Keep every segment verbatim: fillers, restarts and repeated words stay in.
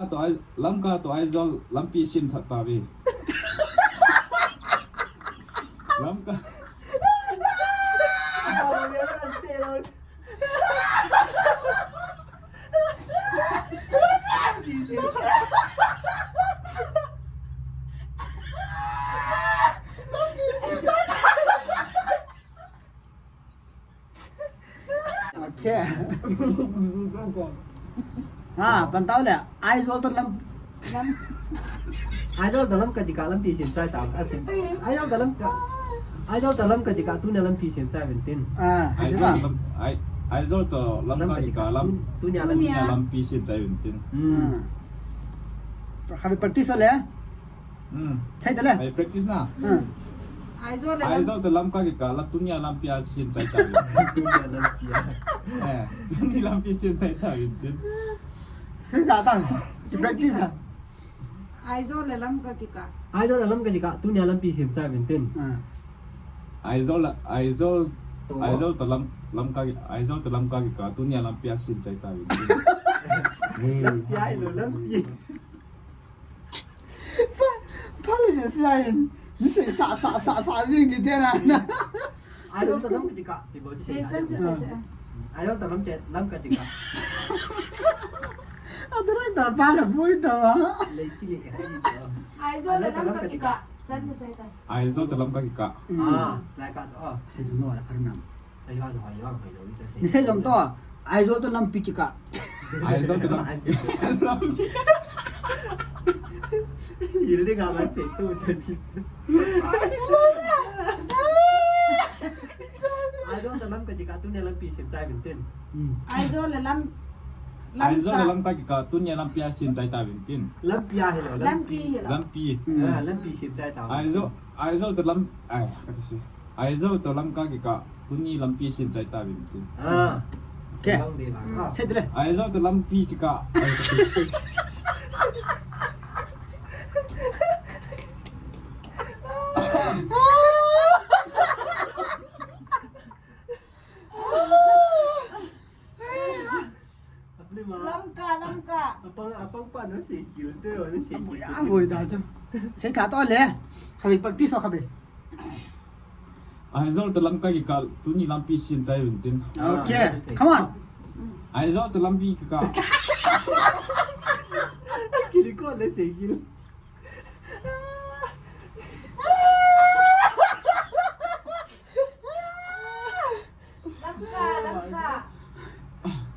To Ai-, Lamka to Aizawl lampi sem tha tave. Lamka. Okay. Ha, pan tau le. Aizawl to lam. Lam. Aizawl to Lamka jikah lampi sem chai ta. Asim. Aizawl to Lamka. Aizawl to Lamka jikah tunia lampi sem chai uvin tin. Ah, Aizawl to Lam-, Ai-, Aizawl to Lamka jikah lam-, tunia lam-, tunia lampi sem chai uvin tin. Hmm. Khatvei practice le. Hmm. Thei ta le. Ai practice na. Hmm. Aizawl le lam-, Aizawl to Lamka kikah la tunia lampi a sem chai ta. Tunia lampi a. Eh, tunia lampi sem chai ta uvin tin. Thei ta ta. Si practice ta. Aizawl le Lamka kikah. Aizawl le Lamka kikah tunia lampi sem chai uvin tin. Hmm. Aizawl le, Aizawl, to. Aizawl to Lam-, Lamka, Aizawl to Lamka kikah tunia lampi a sem chai ta uvin tin. Lampi a ilo lampi. Pa, pa le je sia in. Ni sei sa, sa, sa, sa jing di de na. Aizawl to Lamka jikah, ti bo ti sei. Eh, chan chu sei sei. Aizawl to Lamka, Lamka jikah. A director pa la bui to. Lei ki le hai to. Aizawl to Lamka jikah. Chan chu sei ta. Aizawl to Lamka jikah. Ah, lai ka to. Sei no la par nam. Ni sei jom to, Aizawl to lampi kikah. Aizawl to lam-, lampi. Yil ding a man sei to chan. Aizawl to Lamka jikah tunia lampi sem chai uvin tin. Hmm. Aizawl le lam-, Lamka. Aizawl le Lamka jikah tunia lampi a sem chai ta uvin tin. Lampi a hilo, lampi. Lampi hilo. Lampi. Hmm. Ah, lampi sem chai ta uvin. Aizawl, Aizawl to lam-, ai, ka ti si. Aizawl to Lamka kikah, tuni lampi sem chai ta uvin tin. Ah. Ke? Sei te le. Aizawl to lampi kikah. Ai, ka ti. Lamka, Lamka. Apang, apang pa no sei kil chu, no sei kil. Aboi, aboi da chu. Sei tha to le. Khatvei practice ho khatvei. Aizawl to Lamka kikah tuni lampi sem chai uvin tin. Okay. Come on. Aizawl to lampi kikah. Kil ko le sei kil. Lamka, Lamka.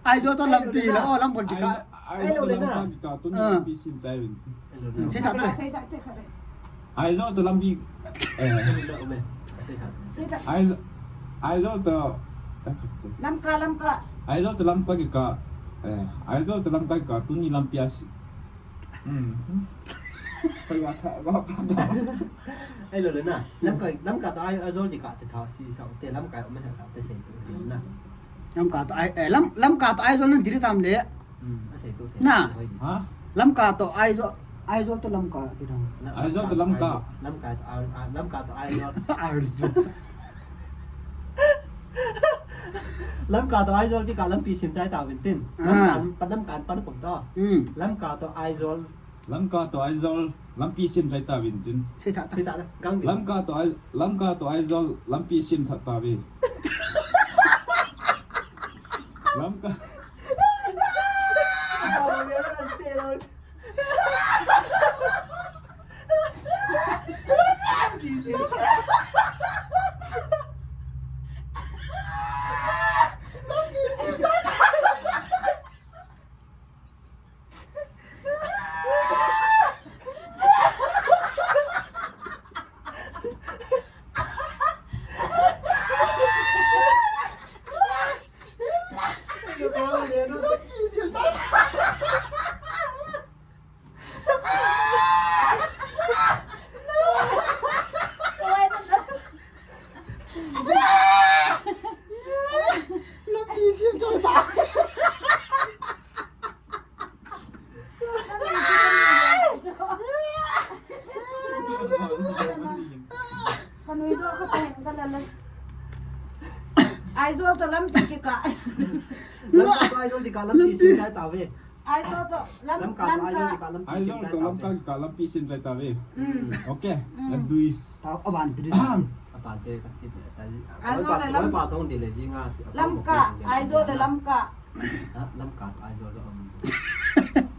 Aizawl to lampi la, oh, Lamka kikah. Aizawl, Aizawl to Lamka kikah, tuni lampi sem chai uvin. Sei ta ta. Sei ta ta. Aizawl to lampi. Eh. Sei ta. Aizawl, Aizawl to, eh, Lamka, Lamka. Aizawl to Lamka kikah. Eh, Aizawl to Lamka kikah, tuni lampi a se-, Hmm. Ai lo le na. Lamka, Lamka to Ai, Aizawl jikah te tha sei sa te Lamka um sa te sei tu na. Lamka to Ai, eh, Lam, Lamka to Aizawl nan diri tam le. Hmm, a sei tu te. Na. Ha? Lamka to Aizawl, Aizawl to Lamka ti dang. Aizawl to Lamka. Lamka to Ai, Lamka to Aizawl. Aizawl. Lamka to Aizawl kikah lampi sem chai ta uvin tin. Ah. Lamka, pa Lamka, pa Lamka to. Hmm. Lamka to Aizawl. Lamka to Aizawl lampi sem chai ta uvin tin. Sei ta ta. Sei ta ta. Gang di. Lamka to Ai-, Lamka to Aizawl lampi sem tha tave. Lamka. Aizawl to lampi kikah. Lampi to Aizawl kikah lampi sem chai tave. Aizawl to Lam-, Lamka to Lamka. Aizawl to Lamka kikah lampi sem chai tauve. Hmm. Okay, hmm, let's do this. Tao, aban pi di. Aban che ka ti ta. Aizawl le Lam-, Lamka, Aizawl le Lamka. Ha, Lamka, Aizawl le Lam-.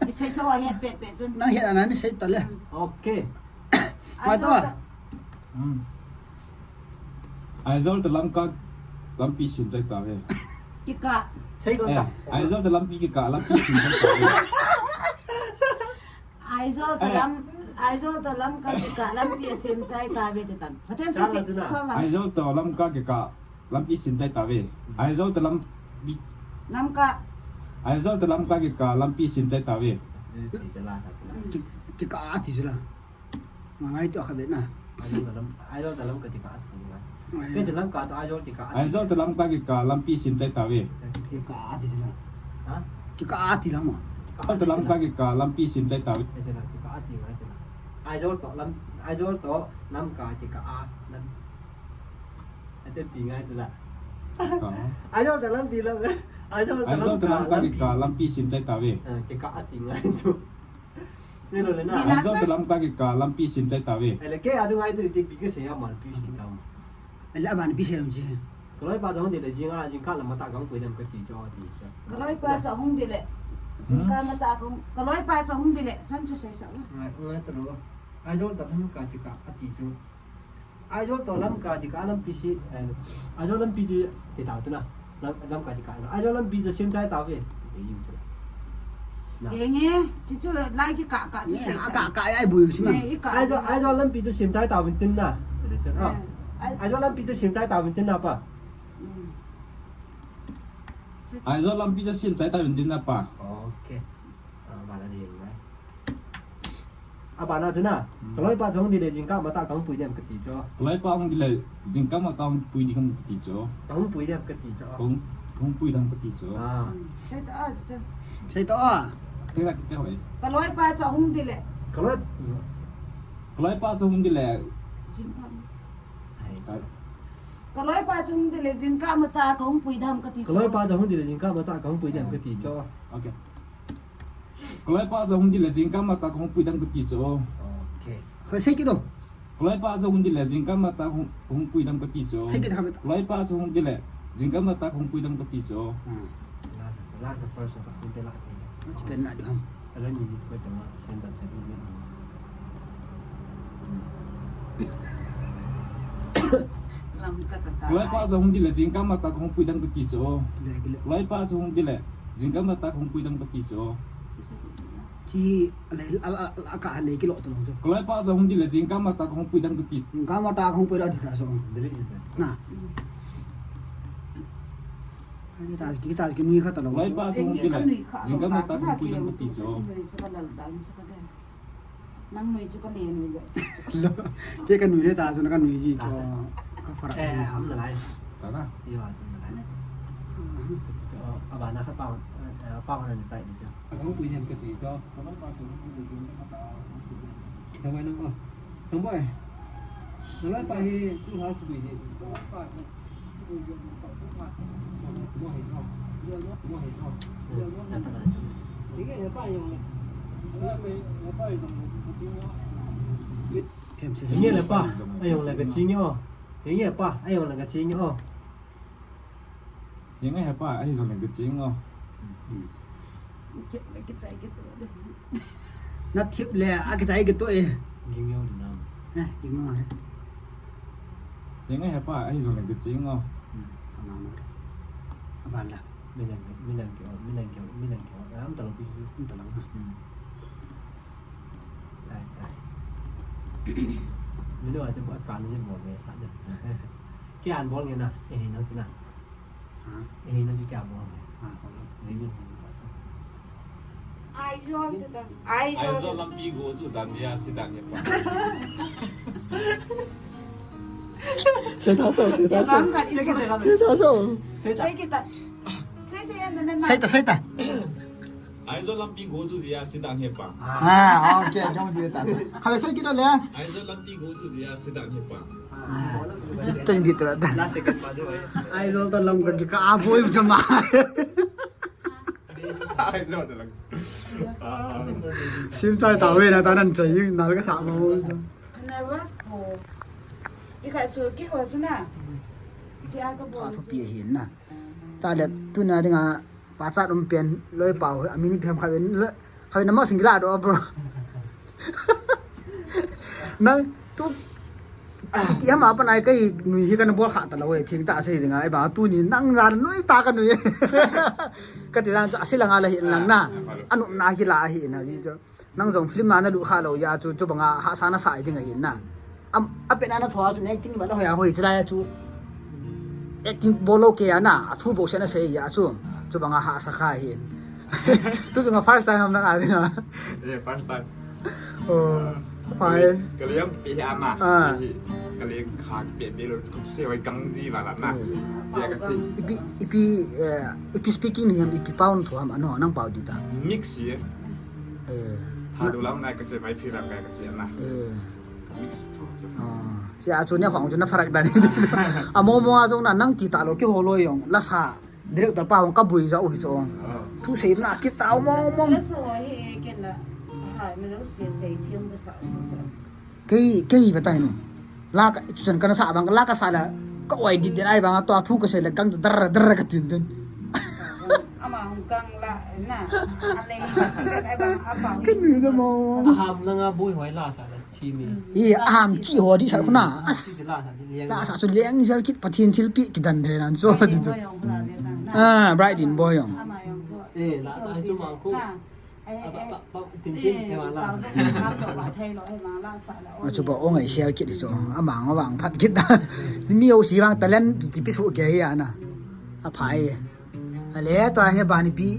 I sei so a het pet pet chun. Nang het a nang sei ta le. Hmm. Okay. Mai to. Aizawl to. Hmm. Aizawl to Lamka lampi sem chai tauve. Kikah. Sei ko ta. Eh, Aizawl to lampi kikah lampi sem chai tauve. Aizawl to Lam-, Aizawl to Lamka kikah lampi sem chai tauve ti tan. Pathen sa ti, sa ma. Aizawl to Lamka kikah lampi sem chai tauve. Aizawl to lampi. Lamka. Aizawl to Lamka kikah lampi sem chai tauve. Ki-, kikah ti chu la. Ngai tu akha vet na. Aizawl to Lam-, Aizawl to Lamka kikah ati ngai. Ngai. Ke je Lamka to Aizawl kikah ati. Aizawl to Lamka kikah lampi sem chai tauve. Kikah ati na. Ha? Kikah ati la ma. Aizawl to Lamka kikah lampi sem chai tauve. Ke je la kikah ati ngai je la. Aizawl to Lam-, Aizawl to Lamka kikah a lam. Ate ti ngai tu la. Kikah. Aizawl to lampi la. Aizawl to Lamka kikah lampi sem chai tauve. Eh, kikah ati ngai tu. Ni lo le na. Aizawl to Lamka kikah lampi sem chai tauve. Ele ke adu ngai tu ti pi ke se ya mal pi si ta ma. Ele aban pi se lam ji. Ka loipa cha hung di le jing a, jingkah lam matah kahung pui dem kati cho ti cho. Ka loipa cha hung di le jingkah matah kahung, ka loipa cha hung di le chan chu sei sa la. Ngai, ngai ta lo. Aizawl to Lamka kikah ati cho. Aizawl to Lamka kikah lampi si, eh, Aizawl lampi chu ti tau tu na. Lam-, Lamka kikah. Aizawl lampi chu sem chai tauve. Ei jing chu. Na. Enge, chu chu lai kikah kah chu sei sa. Kah kah ai bui chu na. Ne, i kah. Aizawl, Aizawl lampi chu sem chai tauve tin na. Ti le chu. Ah. Eh, ai- Aizawl lampi chu sem chai tauve tin na pa. Hmm. Aizawl lampi chu sem chai tauve tin na pa. Okay. Ah, ba la jing ngai. Abana chu na, hmm, ka loipa cha hung di le jingkah matah kahung pui dem kati cho. Ka loipa hung di le jingkah matah hung pui di ham kati cho. Kahung pui dem kati cho. Kahung, kahung pui dem kati cho. Ah. Hmm, sei ta a chu. Sei ta a. Sei ta kiti hoi. Ka loipa cha hung di le. Ka loi-, ka loipa cha hung di le. Jingkah. Ai. Ka loipa cha hung di le jingkah matah kahung pui dem kati cho. Ka loipa cha hung di le jingkah matah kahung pui dem kati cho. Okay. Ka loipa cha hung di le jingkah matah kahung pui dem kati cho. Okay. Hoi, sei kit o. Ka loipa cha hung di le jingkah matah kahung, kahung pui dem kati cho. Sei kit ha. Ka loipa cha hung di le jingkah matah kahung pui dem kati cho. Hmm. Last, last the first of the hung di la ti. Ach pen la di ham. Ala ni ni ko ta ma sen da chen ni. Lamka kikah. Ka loipa cha hung di le jingkah matah kahung pui dem kati cho. Ka loipa cha hung di le jingkah matah kahung pui dem kati cho. Chi, ale, ala, ala, ka ale kilo to cho. Ka loipa cha hung di le jingkah matah kahung pui dem kati. Jingkah matah kahung pui la di ta so. Na. Kita, kita kini kha ta lo. Ka loipa cha hung di le jingkah matah kahung pui dem kati cho. Nang nui chu ka le nui le. Ke ka nui le ta chu na ka nui ji cho. Ka fara. Eh, am na lai. Ta na. Chi wa chu na lai. Mhm. Chu, abana kha pa, eh, pa na ni pai ni chu. Ka hung pui hem ka ti chu. Ka hung pa chu. Ka wai na ko. Ka wai. Ka wai pa hi tu ha ku ni. Hinge le pa, ayong le kaching yo. Hinge pa, ayong le kaching yo. Hinge he pa, ayong le kaching yo. Na thip le, a kichai kito e. Ging yo dinam. Eh, ging yo he. Hinge he pa, ayong le kaching yo. Ama ma. Aban la. Minang, minang kyo, minang kyo, minang kyo. Am talo pisu. Am talo na. Hmm. Tai, tai. Minu ate buat kan ni mo me sa de. Kya an bol nge na? Eh, na chu na. Ha? Eh, na chu kya bol nge? Ha, ko lo. Ni ni. Aizawl te ta. Aizawl. Aizawl lampi go chu dan dia si dan he pa. Sei ta so, sei ta so. Sei ta so. Sei ta. Sei kita. Sei, sei, anda, anda. Sei ta, sei ta. Aizawl lampi go chu jia si dan he pa. Ah, okay, jong ji ta. Kha sei kit o le. Aizawl lampi go chu jia si dan he pa. Teng ji ta. La second pa de. Aizawl to Lamka kikah a boi jama. Sim chai ta ve na ta nan chai na ka sa mo. Nervous po. Ika su ki ho su na. Chi a ka bo. Tha thu pi hin na. Ta le tu na dinga pa chat um pen loi pau a min pi ham kha ven le. Kha ven ma sing la do bro. Nang tu iti ham apa nai kai nui hi kan bol kha ta lo e thing ta sei dinga ai ba tu ni nang ran nui ta ka nui. Ka ti dan chu a sei la nga la hi lang na. Anu na hi la hi na ji chu. Nang jong film na na lut kha lo ya chu, chu banga hahsa na sa ding ahi na. Am, a pen na thoa chu acting ba la hoya hoi chu lai chu. Acting bol lo ke ya na, a thu bo se na sei ya chu. Chu banga hahsa kha hi. Tu chu nga first time ham nang a ding a. Yeah, first time. Oh, fine. Kali yang pi ama. Ah. Kali kha pe pe lo ko se wai gang ji ba la na. Dia ka si. Ipi, ipi, eh, ipi speaking ni ham, ipi pau thu ham, ano, nang pau di ta. Mix ye. Eh, Tha du lam na ka se mai phi ram ka ka se na. Eh, Mix tho chu. ah, si a chu ne khong chu na farak dan. A mo mo a jong na nang ti ta lo ki ho lo yong. La sa. Director pa hong ka bui ja u hi chu. Ah. Thu sei na ki chau mo mo. La sa wa hi ken la. Ha, ma jo se sei thiam ka sa se sa. Kei, kei ba tai no. La ka chu san ka na sa bang la ka sa la. Ka oi di den ai bang to thu ka sei la kang dar dar ka tin den. Ama hong kang la na. A lei ai bang a pa. Ka nu ja mo. A ham na nga bui hoi la sa la thi mi. Ye, a ham chi ho di sa khu na. As. Thi la sa thi liang. La sa chu leng ni sar kit Pathen thilpi ki dan de nan so. Boy hong la le tang na. Ah, Bright Din Boy yong. Ama yong ko. Eh, la ta chu mang khu. Na. Ai Ba ai. ba ba tin tin e wa la. Ba ba ba thei lo ai ma la sa la. A chu ba ong ai share kit chu. A mang a wang phat kit da. Mi o si wang talent ti pi su ke ya na. A phai. A le to he ba ni pi.